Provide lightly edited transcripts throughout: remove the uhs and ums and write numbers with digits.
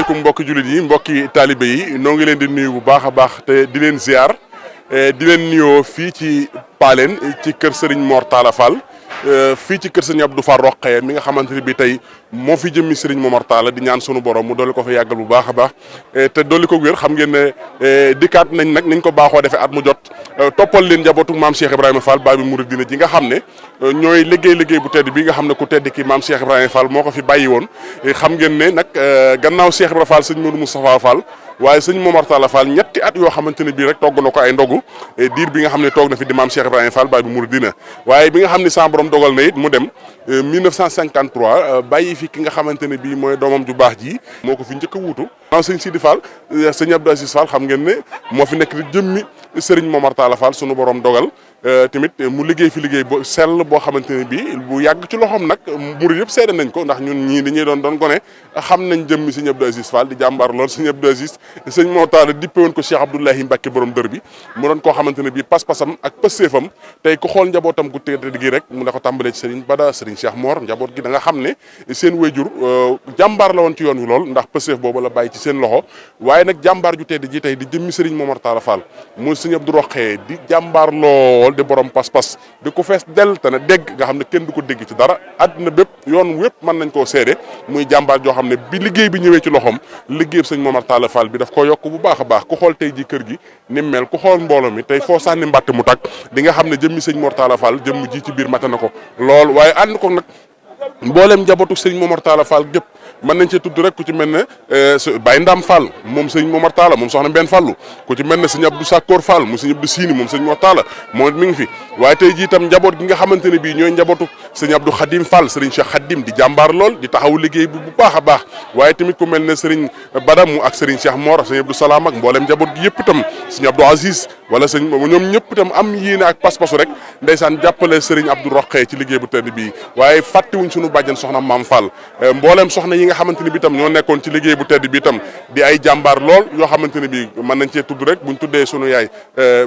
asalaamaaleykum mbokki jullit yi mbokki taalibe yi noo ngi leen di nuyu bu baax a baax te di leen ziar di leen nuyoo fii ci Paaleen ci kër Serigne Mor Talla Fall fii ci kër Serigne Abdou Fall Rokhaya mi nga xamante ne bii tey moo fi jëmmi Serigne Momar Talla di ñaan sunu borom mu dolli ko fa yàggal bu baax a baax te dolli ko wér xam ngeen ne dikkaat nañ nag niñ ko baaxoo defee at mu jot toppal leen njabootu maam Cheikh Ibrahima Fall Babi Mouridina ji nga xam ne ñooy liggéey bu tedd bi nga xam ne ku tedd ki maam Cheikh Ibrahima Fall moo ko fi bàyyi woon xam ngeen ne nag gannaaw Cheikh Ibrahima Fall sëñ Modou Moustapha Fall waaye sëñ Momar Talla Fall ñetti at yoo xamante ne bii rek togg na ko ay ndogu diir bi nga xam ne toog na fi di maam Cheikh Ibrahima Fall Babi Mouridina waaye bi nga xam ne sa borom dogal na it mu dem 1953 bàyyi fi ki nga xamante ne bii mooy doomam ju baax ji moo ko fi njëkk a wuutu sëñ Sidi Fall sëñ Abdou Aziz Fall xam ngeen ne moo fi nekk di jëmmi Serigne Momar Talla Fall sunu borom dogal tamit mu liggéey fi liggéey bu sell boo xamante ne bii bu yàgg ci loxoom nag murid yëpp seede nañ ko ndax ñun ñii dañuy doon gone xam nañ jëmmi sëñ Abdou Aziz Fall di jàmbaar lool sëñ Abdou Aziz sëñ Momar Talla dippe woon ko Cheikh Abdoulahi Mbacke borom dër bi mu doon koo xamante ne bii pas-pasam ak pësseefam tey ku xool njabootam gu tedd gi rek mu ne ko tàmbalee ci Serigne Bada Serigne Cheikh Mor njaboot gi da nga xam ne seen wéjur jàmbaar la woon ci yoon wi lool ndax pësseef boobu la bàyyi ci seen loxo waaye nag jàmbaar ju tedd ji tey di jëmmi Serigne Momar Talla Fall muy sëñ Abdou Rokhaya di jàmbaar lool di borom pas-pas di ko fees del te na dégg nga xam ne kenn du ko dégg ci dara àdduna bépp yoon wépp mën nañ koo seede muy jàmbaar joo xam ne bi liggéey bi ñëwee ci loxoom liggéey sëñ Momar Talla Fall bi daf ko yokk bu baax a baax ku xool tey ji kër gi ni mel ku xool mbooloo mi tey foo sànni mbàtt mu tàkk di nga xam ne jëmmi sëñ Mor Talla Fall jëmm ji ci biir mate na ko lool waaye ànd ko nag mboolem njabootu sëñ Momar Talla Fall gépp mën nañ cee tudd rek ku ci mel ne Baye Ndam Fall moom sëñ Momar Talla moom soxna Mbenn Fallu ku ci mel ne sëñ Abdou Sakkoor Fall moom sëñ Abdou Sini moom sëñ Mor Talla moom it mi ngi fi waaye tey jii itam njaboot gi nga xamante ne bii ñooy njabootu sëñ Abdou Khadim Fall sëriñ Cheikh Khadim di jàmbaar lool di taxaw liggéey bi bu baax a baax waaye tamit ku mel ne sëriñ Badamu ak sëriñ Cheikh Mor sëñ Abdou Salaam ak mboolem njaboot gi yëpp itam sëñ Abdou Aziz wala sëñ ñoom ñëpp itam am yéene ak pas-pasu rek ndeysaan jàppale sëriñ Abdou Rokhaya ci liggéey bu tedd bii waaye fàttewuñ suñu bàjjen soxna Maam Fall mboolem soxna yi nga xamante ne bi itam ñoo nekkoon ci liggéey bu tedd bi itam di ay jàmbaar lool yoo xamante ne bi mën nañ cee tudd rek buñ tuddee sunu yaay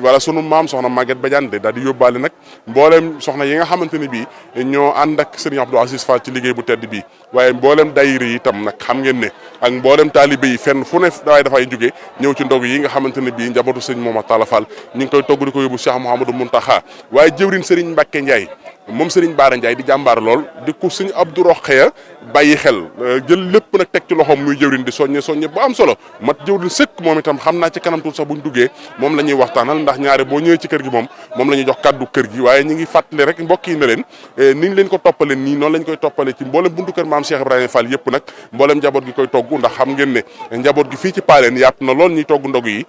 wala sunu maam soxna Maguette Badiane de daal di yóbbaale nag mboolem soxna yi nga xamante ne bi ñoo ànd ak sëriñ Abdou Aziz Fall ci liggéey bu tedd bi waaye mboolem dayira yi itam nag xam ngeen ne ak mboolem taalibe yi fenn fu ne waaye dafay jóge ñëw ci ndog yi nga xamante ne bii njabootu sëriñ Momar Talla Fall ñu ngi koy togg di ko yóbbu Cheikh Mouhamadou Mountakha waaye jëwriñ sëriñ Mbacke Ndiaye moom Serigne Bara Ndiaye di jàmbaar lool di ko sëñ Abdou Rokhaya bàyyi xel jël lépp nag teg ci loxoom muy jëwriñ di soññe bu am solo mat jëwriñ sëkk moom itam xam naa ci kanam tuut sax buñ duggee moom la ñuy waxtaanal ndax ñaare boo ñëwee ci kër gi moom la ñuy jox kaddu kër gi waaye ñu ngi fàttali rek mbokk yi ne leen niñ leen ko toppale nii noonu lañ koy toppale ci mboolem buntu kër maam Cheikh Ibrahima Fall yëpp nag mboolem njaboot gi koy togg ndax xam ngeen ne njaboot gi fii ci Paaleen yaatu na lool ñuy togg ndog yi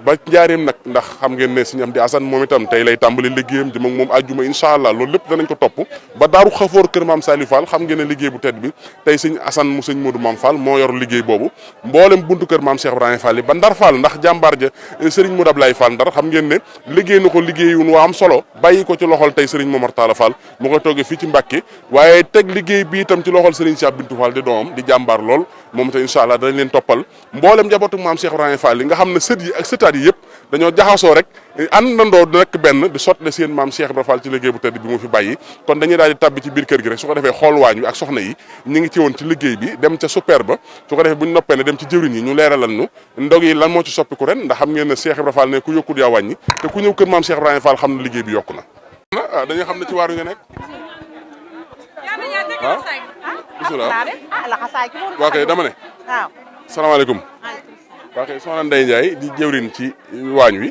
ba njaareem nag ndax xam ngeen ne sëñ Amdi Asan moom itam tey lay tàmbali liggéeyam jëm ak moom àjjuma incha allah loolu lépp danañ ko topp ba daaru xafoor kër maam Saliou Fall xam ngeen ne liggéey bu tedd bi tey sëñ Assane mu sëñ Modou Mame Fall moo yor liggéey boobu mboolem buntu kër maam Cheikh Ibrahima Fall yi ba Ndar Fall ndax jàmbaar ja sëriñ Modou Ablaye Fall Ndar xam ngeen ne liggéey na ko liggéeyun waa am solo bàyyi ko ci loxol tey sëriñ Momar Talla Fall mu koy toggee fii ci Mbàkke waaye teg liggéey bi itam ci loxol sëriñ Cheikh Bintou Fall di doomam di jàmbaar lool moom te incha allah danañ leen toppal mboolem njabootu maam Cheikh Ibrahima Fall yi nga xam ne sët yi ak sëtaat yi yëpp dañoo jaxasoo rek àndandoo nekk benn di sotle seen maam Cheikh Ibrahima Fall ci liggéey bu tedd bi mu fi bàyyi kon dañuy daal di tabbi ci biir kër gi rek su ko defee xool waañ wi ak soxna yi ñu ngi ci woon ci liggéey bi dem ca super ba su ko defee bu ñu noppee ne dem ci jëwriñ yi ñu leeralal ñu ndog yi lan moo ci soppiku ren ndax xam ngeen ne Cheikh Ibrahima Fall ne ku yokkut yaa wàññi te ku ñëw kër maam Cheikh Ibrahima Fall xam ne liggéey bi yokku na dañuy xam ne ci waar wi nga nekk bisimilah waa kay dama ne salaamaaleykum waa kay soxna Ndeye Ndiaye di jëwriñ ci waañ wi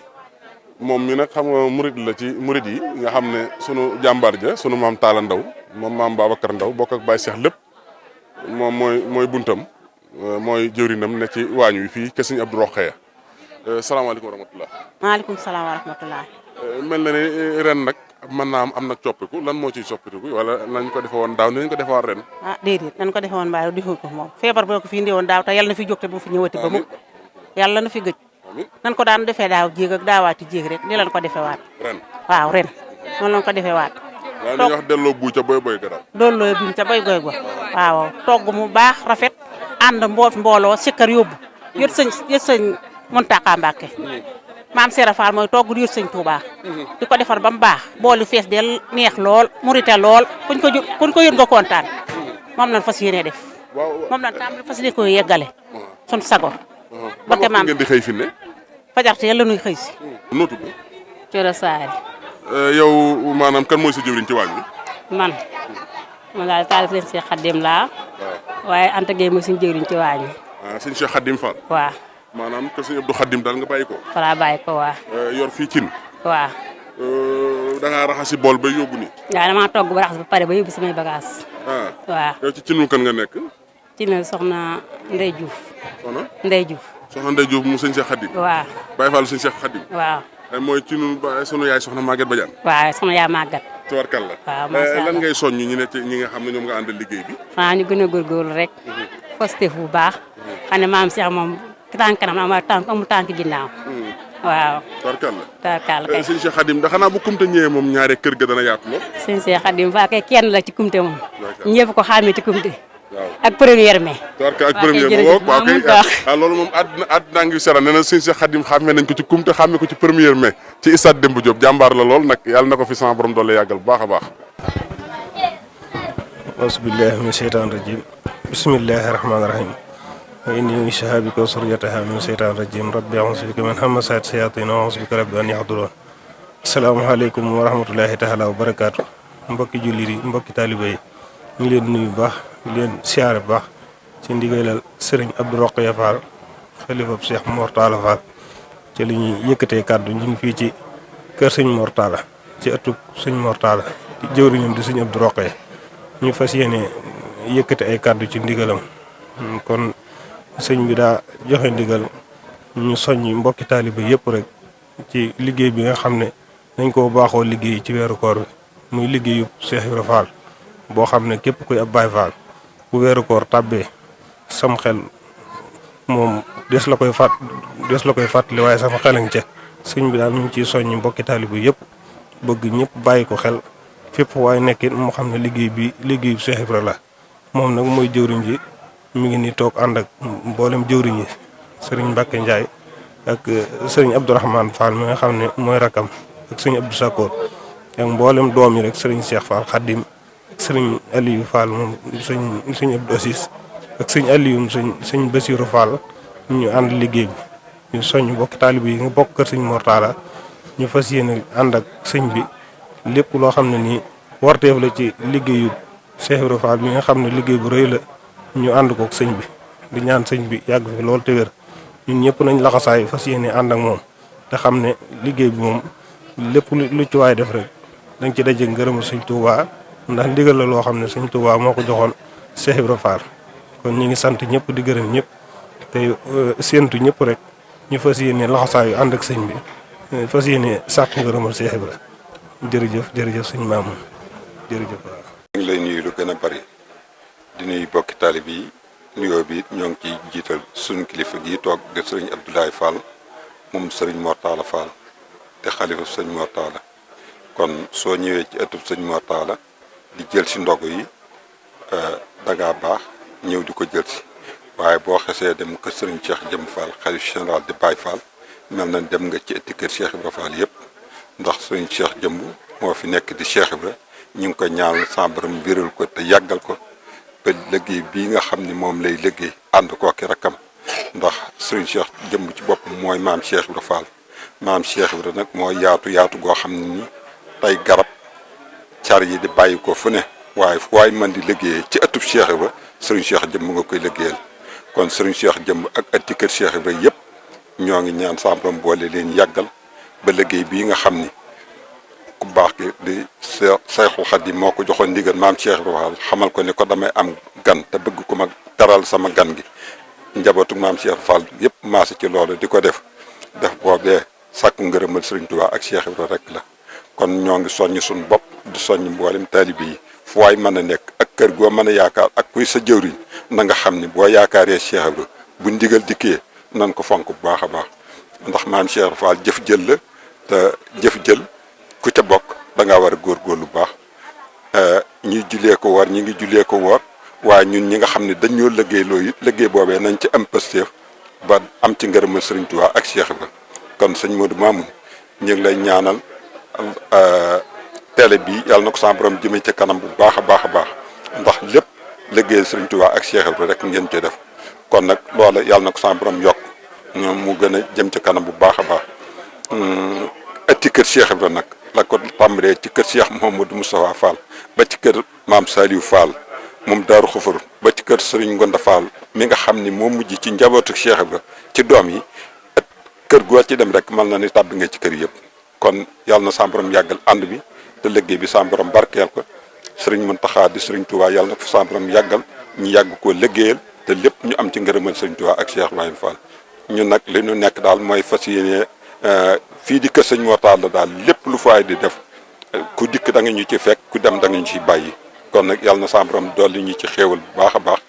moom mi nag xam nga murid la ci murid yi nga xam ne sunu jàmbaar ja sunu maam Talla Ndaw moom maam Babacar Ndaw bokk ak Baye Cheikh lépp moom mooy buntam mooy jëwriñam ne ci waañ wi fii ke sëñ Abdou Rokhaya salaamaaleykum wa rahmatulah. maaleykum salaam wa rahmatulah. mel na ni ren nag mën naa am nag coppiku lan moo ciy soppiku wala nañ ko defe woon daaw ni nañ ko defe woon ren. Déedéet nañ ko defe woon mbaa defu ko moom feebar boo ko fi indi woon daaw te yàlla na fi jóg te bu fi ñëwati ba mu yàlla na fi gëj. nan ko daan defee daaw jéeg ak daawaati jéeg rek ni lañ ko defee waat ren waaw ren noonu lañ ko defee waat waaw li ñuy wax delloo bu ca boy boy ga daal delloo bu ca boy boy ga waaw togg mu baax rafet ànd mbooloo sikkar yóbbu yët sëñ Mountakha Mbacké maam Sera Fall mooy togg di yët sëñ Touba di ko defar ba mu baax boolu fees del neex lool murite lool kuñ ko yët nga kontaan moom lañ fas yéene def moom lañ tàmbali fas yéene ko yeggale sun sago. barke maam ngeen di xëy fi ne. fajarteel la ñuy xëy si. noo tudd. Coro Saari. yow maanaam kan mooy sa jëwriñ ci waañ bi. man daal taalif leen Cheikh Khadim laa. waaye Anta Gueye mooy suñu jëwriñ ci waañ bi. sëñ Cheikh Khadim Fall. waaw. maanaam que sëñ Abdou Khadim daal nga bàyyi ko. falaa bàyyi ko waa. yor fii cin. waaw. da ngaa raxasi bool ba yóbbu ni. waaw damaa togg ba raxas ba pare ba yóbbu samay bagages. waaw. yow ci cinu kan nga nekk. ci na soxna Ndeye Diouf. soxna Ndeye Diouf. soxna Ndeye Diouf mu sëñ Cheikh Khadim. waaw. Baye Fall sëñ Cheikh Khadim. waaw. mooy cinu sunu yaay soxna Maguette Badiane. waaw soxna yaa màggat. tubarkalla. waaw macha allah lan ngay soññ ñi ne ci ñi nga xam ne ñoom nga àndal liggéey bi. xanaa ñu gën a góorgóorlu rek. positif bu baax. xam ne maam Cheikh moom tànk kanam amul tànk ginnaaw. waaw. tubarkalla kay. sëñ Cheikh Khadim da xanaa bu kumte ñëwee moom ñaare kër ga dana yaatu lool. sëñ Cheikh Khadim fa kay kenn la ci kumte moom. ñëpp ko xàmmee ci kumte. waaw ak première mai. tubarkalla ak première mai waaw kay loolu moom àddina ngi sera nee na sëñ Cheikh Khadim xàmmee nañ ko ci kumte xàmmee ko ci première mai ci stade Demba Diop jàmbaar la lool nag yàlla na ko fi sama borom doole yàggal bu baax a baax. auzubillahi mina sheytaan rajim bismillahi rahmaani rahim wa inni unshiha bika wa surriyataha min sheytaan rajim rabbi a'uuzu bika min hamazaati shayaatiin wa a'uuzu bika rabbi an yahduroon asalaamaaleykum wa rahmatullahi taala wa barakaatu mbokki jullit yi mbokki taaliba yi ñu ngi leen nuyu bu baax di leen siyaare bu baax ci ndigalal sëriñ Abdou Rokhaya Fall xalifa Cheikh Mor Talla Fall ci li ñuy yëkkatee kàddu ñu ngi fii ci kër sëñ Mor Talla ci ëttub sëñ Mor Talla di jëwriñam di sëñ Abdou Rokhaya ñu fas yéene yëkkate ay kàddu ci ndigalam kon sëñ bi daa joxe ndigal ñu soññ mbokki taaliba yëpp rek ci liggéey bi nga xam ne dañ koo baaxoo liggéey ci weeru koor bi muy liggéeyu Cheikh Ibra Fall boo xam ne képp kuy ab Baay Fall bu weeru koor tàbbee sam xel moom des la koy fàttali waaye sama xel a ngi ca sëñ bi daal ñu ngi ciy soññ mbokki taaliba yëpp bëgg ñëpp bàyyi ko xel fépp waaye nekkit moo xam ne liggéey bi liggéeyu Cheikh Ibra la moom nag mooy jëwriñ ji mi ngi ni toog ànd ak mboolem jëwriñ yi sëriñ Mbacke Ndiaye ak sëriñ Abdourahmane Fall mi nga xam ne mooy rakam ak sëriñ Abdou Sakor ak mboolem doom yi rek sëriñ Cheikh Fall Khadim ak sëriñ Aliou Fall moom sëriñ Abdou Assis ak sëriñ Aliou sëriñ Bassirou Fall ñu ànd liggéey bi ñu soññ bokk taalib yi nga bokk kër sëriñ Mor Talla ñu fas yéene ànd ak sëñ bi lépp loo xam ne nii warteef la ci liggéeyu Cheikh Ibra Fall bi nga xam ne liggéey bu rëy la ñu ànd kook sëñ bi di ñaan sëñ bi yàgg fi loolu te wér ñun ñëpp nañ laxasaay fas yéene ànd ak moom te xam ne liggéey bi moom lépp lu ci waay def rek dañ ci daje ngërëmu sëñ Touba ndax ndigal la loo xam ne sëñ Touba moo ko joxoon Cheikh Ibra Fall kon ñu ngi sant ñëpp di gërëm ñëpp te séentu ñëpp rek ñu fas yéene laxasaayu ànd ak sëñ bi fas yéene sàkk ngërëmal Cheikh Ibra jërëjëf sëñ Mamoun jërëjëf waaw. ñu ngi lay nuyu lu gën a bari di nuyu bokki taalib yi nuyoo bi ñoo ngi ciy jiital suñu kilifa gi toog de sëriñ Abdoulaye Fall moom sëriñ Mor Talla Fall te xalifa sëñ Mor Talla kon soo ñëwee ci ëttub sëñ Mor Talla di jël si ndogu yi dangaa baax ñëw di ko jël si waaye boo xesee dem kër sëriñ Cheikh Jëm Fall xalif général de Baye Fall mel na dem nga ci ëtti kër Cheikh Ibra Fall yëpp ndax sëriñ Cheikh Jëmb moo fi nekk di Cheikh Ibra ñu ngi ko ñaanal sa borom wéral ko te yàggal ko ba liggéey bii nga xam ni moom lay liggéey ànd kooki rakkam ndax sëriñ Cheikh Jëmb ci boppam mooy maam Cheikh Ibra Fall maam Cheikh Ibra nag moo yaatu goo xam ne ni tey garab car yi di bàyyi ko fu ne waaye fu waay mën di liggéeyee ci ëttub Cheikh Ibra sëriñ Cheikh Jëmb nga koy liggéeyal kon sëriñ Cheikh Jëmb ak ëtti kër Cheikh Ibra yëpp ñoo ngi ñaan sa borom boole leen yàggal ba liggéey bii nga xam ni ku baax gi di Seexul Xadiim moo ko joxoon ndigal maam Cheikh Ibra Fall xamal ko ni ko damay am gan te bëgg ku ma taral sama gan gi njabootu maam Cheikh Fall yëpp maase ci loolu di ko def boobee sàkku ngërëmal Sëriñ Tuubaa ak Cheikh Ibra rek la kon ñoo ngi soññ suñu bopp di soññ mboolem taalibe yi fu waay mën a nekk ak kër goo mën a yaakaar ak kuy sa jëwriñ na nga xam ni boo yaakaaree Cheikh Ibra bu ndigal dikkee nan ko fonk bu baax a baax ndax maam Cheikh Ibra Fall jëf jël la te jëf jël ku ca bokk da ngaa war a góorgóorlu bu baax ñuy jullee ko woor ñi ngi jullee ko woor waaye ñun ñi nga xam ne dañoo liggéey loolu it liggéey boobee nañ ci am pësteef ba am ci ngërëmal Sëriñ Tuubaa ak Cheikh Ibra kon sëñ Modou Mamoun ñu ngi lay ñaanal télé bi yàlla na ko sa borom jëmee ca kanam bu baax a baax a baax ndax lépp liggéey Sëriñ Tuubaa ak Cheikh Ibra rek ngeen ci def kon nag loola yàlla na ko sama borom yokk mu gën a jëm ci kanam bu baax a baax ëtti kër Cheikh Ibra nag la ko tàmbalee ci kër Cheikh Mouhamadou Moustapha Fall ba ci kër maam Saliou Fall moom Daaru Xufur ba ci kër Serigne Ngonda Fall mi nga xam ni moo mujj ci njabootu Cheikh Ibra ci doom yi kër goo ci dem rek mel na ni tàbbi nga ci kër yëpp kon yàlla na sama borom yàggal ànd bi te liggéey bi sama borom barkeel ko Serigne Mountakha di Serigne Touba yàlla na ko sama borom yàggal ñu yàgg koo liggéeyal te lépp ñu am ci ngërëmal Serigne Touba ak Cheikh Ibrahima Fall ñun nag li ñu nekk daal mooy fas yéene fii di kër Sëñ Mor Talla daal lépp lu faay di def ku dikk da nga ñu ci fekk ku dem da nga ñu ci bàyyi kon nag yàlla na sama borom dolli ñu ci xéewal bu baax a baax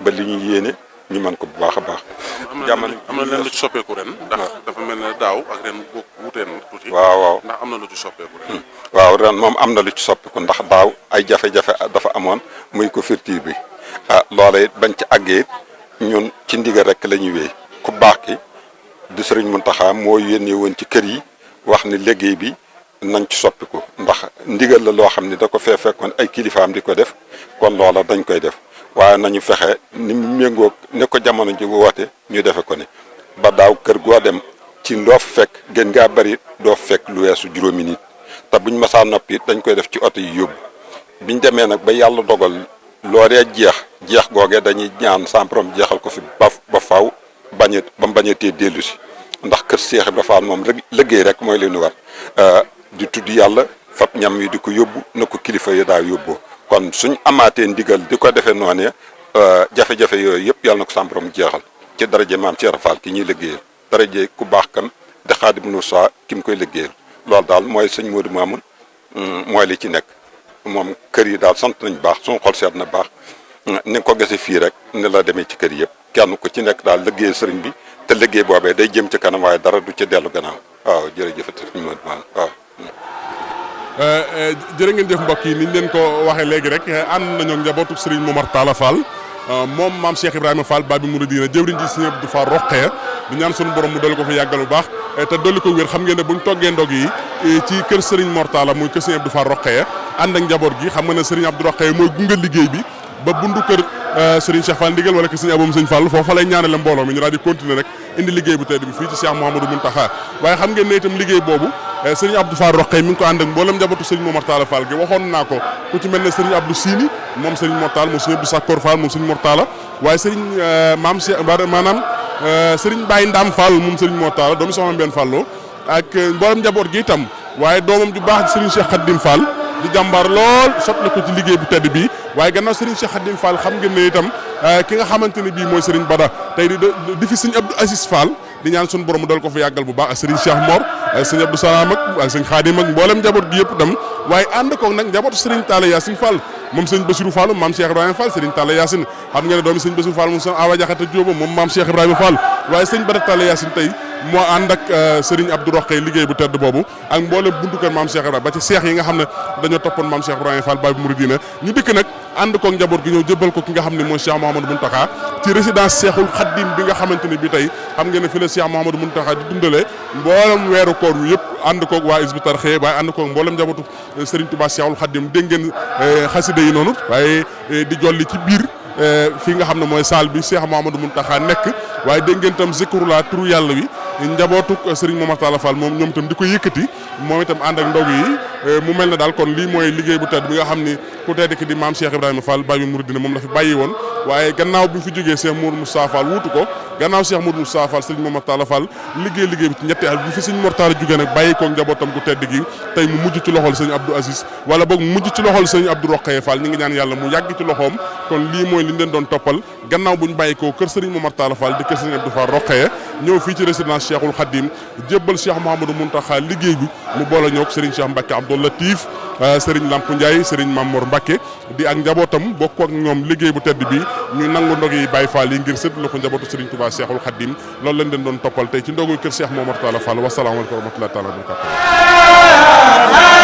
ba li ñu yéene ñu mën ko bu baax a baax. am na leen lu ci soppeeku ren. ndax dafa mel ne daaw ak ren bokk wuuteen tuuti. waaw ndax am na lu ci soppeeku ren. waaw ren moom am na lu ci soppeeku ndax daaw ay jafe-jafe dafa amoon muy ko firtiir bi loola it bañ ci àggee ñun ci ndigal rek la ñuy wéy ku baax ki di Sëriñ Muntaxa moo yónnee woon ci kër yi wax ni liggéey bi nañ ci soppiku ndax ndigal la loo xam ne da ko fee fekkoon ay kilifaam di ko def kon loola dañ koy def waaye nañu fexe ni mu méngoog ne ko jamono ji woote ñu defe ko ne ba daaw kër goo dem ci ndoo fekk gën ngaa bari doo fekk lu weesu juróomi nit te buñ masaa noppi it dañ koy def ci oto yi yóbbu biñ demee nag ba yàlla dogal loolee jeex googee dañuy ñaan samprom jeexal ko fi ba faw bañ ba mu bañ a tee dellu si ndax kër Cheikh Ibra Fall moom rek liggéey rek mooy leen war di tudd yàlla fab ñam yi di ko yóbbu na ko kilifa yi daa yóbboo kon suñ amaatee ndigal di ko defee noonu jafe-jafe yooyu yëpp yàlla na ko samprom jeexal ci daraje maam Cheikh Ibra Fall ki ñuy liggéeyal daraje ku baax kam di Xaadim Nuusa ki mu koy liggéeyal loolu daal mooy sëñ Modou Mamoun mooy li ci nekk moom kër yi daal sant nañ baax suñu xol seet na baax ni nga ko gisee fii rek ni la demee ci kër yëpp kenn ku ci nekk daal liggéey sëriñ bi te liggéey boobee day jëm ci kanam waaye dara du ci dellu gannaaw waaw jërëjëf sëñ Modou Mamoun waaw. jërë ngeen jëf mbokk yi ni ñu leen ko waxee léegi rek ànd nañoo njabootu Serigne Momar Talla Fall moom maam Cheikh Ibrahima Fall Babi Mouridina jëwriñ ji Serigne Abdou Fall Rokhaya di ñaan sunu borom mu dolli ko fa yàggal bu baax te dolli ko wér xam ngeen ne buñ toggee ndog yi ci kër Serigne Mor Talla muy kër Serigne Abdou Fall Rokhaya ànd ak njaboot gi xam nga ne Serigne Abdou Rokhaya mooy gunge liggéey bi ba bundu kër Serigne Cheikh Fall ndigal wala kër Serigne Aboum Serigne Fall foofu lay ñaanale mbooloo mi ñu daal di continuer rek indi liggéey bu tedd bi fii ci Cheikh Mouhamadou Mountakha waaye xam ngeen ne itam liggéey boobu Serigne Abdou Fall Rokhaya mi ngi ko ànd ak mboolem njabootu Serigne Momar Talla Fall gi waxoon naa ko ku ci mel ne Serigne Abdou Sini moom Serigne Mor Talla moom Serigne Abdou Sakor Fall moom Serigne Mor Talla waaye Serigne maam Cheikh maanaam Serigne Baye Ndam Fall moom Serigne Mor Talla doomu soxna Mbène Falloo ak mboolem njaboot gi itam waaye doomam ju baax Serigne Cheikh Khadim Fall di jàmbaar lool sotle ko ci liggéey bu tedd bi waaye gannaaw Serigne Cheikh Khadim Fall xam ngeen ne itam ki nga xamante ne bii mooy Serigne Bada tey di fi Serigne Abdou Aziz Fall di ñaan suñu borom mu dal ko fa yàggal bu baax ak Serigne Cheikh Mor ak Serigne Abdou Salam ak Serigne Khadim ak mboolem njaboot gi yëpp itam waaye ànd koog nag njabootu Serigne Talla Yacine Fall moom Serigne Bassirou Fall maam Cheikh Ibrahima Fall Serigne Talla Yacine xam ngeen ne doomi Serigne Bassirou Fall moom Serigne Awa Diakhate Diop moom maam Cheikh Ibrahima Fall waaye Serigne Bada Talla Yacine tey moo ànd ak Serigne Abdou Rokhaya liggéey bu tedd boobu ak mboolem buntu kër maam Cheikh Ibrahima ba ci seex yi nga xam ne dañoo toppoon maam Cheikh Ibrahima Fall Babi Mouridina ñu dikk nag ànd koog njaboot gi ñëw jëbbal ko ki nga xam ne mooy Cheikh Mouhamadou Mountakha ci résidence Cheikhul Khadim bi nga xamante ne bi tey xam ngeen ne fi la Cheikh Mouhamadou Mountakha di dundalee mboolem weeru koor wi yëpp ànd koog waa Hizbut Tarqiyyah waaye ànd koog mboolem njabootu Serigne Touba Cheikhul Khadim dégg ngeen xasida yi noonu waaye di jolli ci biir fii nga xam ne mooy salle bi Cheikh Mouhamadou Mountakha nekk waaye dégg ngeen itam zikrullah turu yàlla wi njabootuk Serigne Momar Talla Fall moom ñoom itam di ko yëkkati moom itam ànd ak ndog yi mu mel ne daal kon lii mooy liggéey bu tedd bi nga xam ni ku tedd ki di maam Cheikh Ibrahima Fall Babi Mouridina moom la fi bàyyi woon waaye gannaaw bi fi jógee Cheikh Mourou Moustapha Fall wuutu ko gannaaw Cheikh Mourou Moustapha Fall Serigne Momar Talla Fall liggéey bi ci ñetti at bi fi Serigne Mor Talla jógee nag bàyyi ko njabootam gu tedd gi tey mu mujj ci loxol Serigne Abdou Aziz wala boog mu mujj ci loxol Serigne Abdou Rokhaya Fall ñi ngi ñaan yàlla mu yàgg ci loxoom kon lii mooy li ñu leen doon toppal gannaaw buñ bàyyi ko kër Serigne Momar Talla Fall di kër Serigne Abdou Fall Rokhaya ñëw fii ci résidence Cheikhul Khadim jébbal Cheikh Mouhamadou Mountakha liggéey bi mu boole ñoog Serigne Cheikh Mbacke Abdou Latif Serigne Lamp Ndiaye Serigne Mamour Mbacke di ak njabootam bokk ak ñoom liggéey bu tedd bi ñuy nangu ndog yi Baye Fall yi ngir séddale ko njabootu Serigne Touba Cheikhul Khadim loolu lañ leen doon toppal tey ci ndogu kër Cheikh Momar Talla Fall wasalaamaaleykum wa rahmatullahi taala wa barakatuh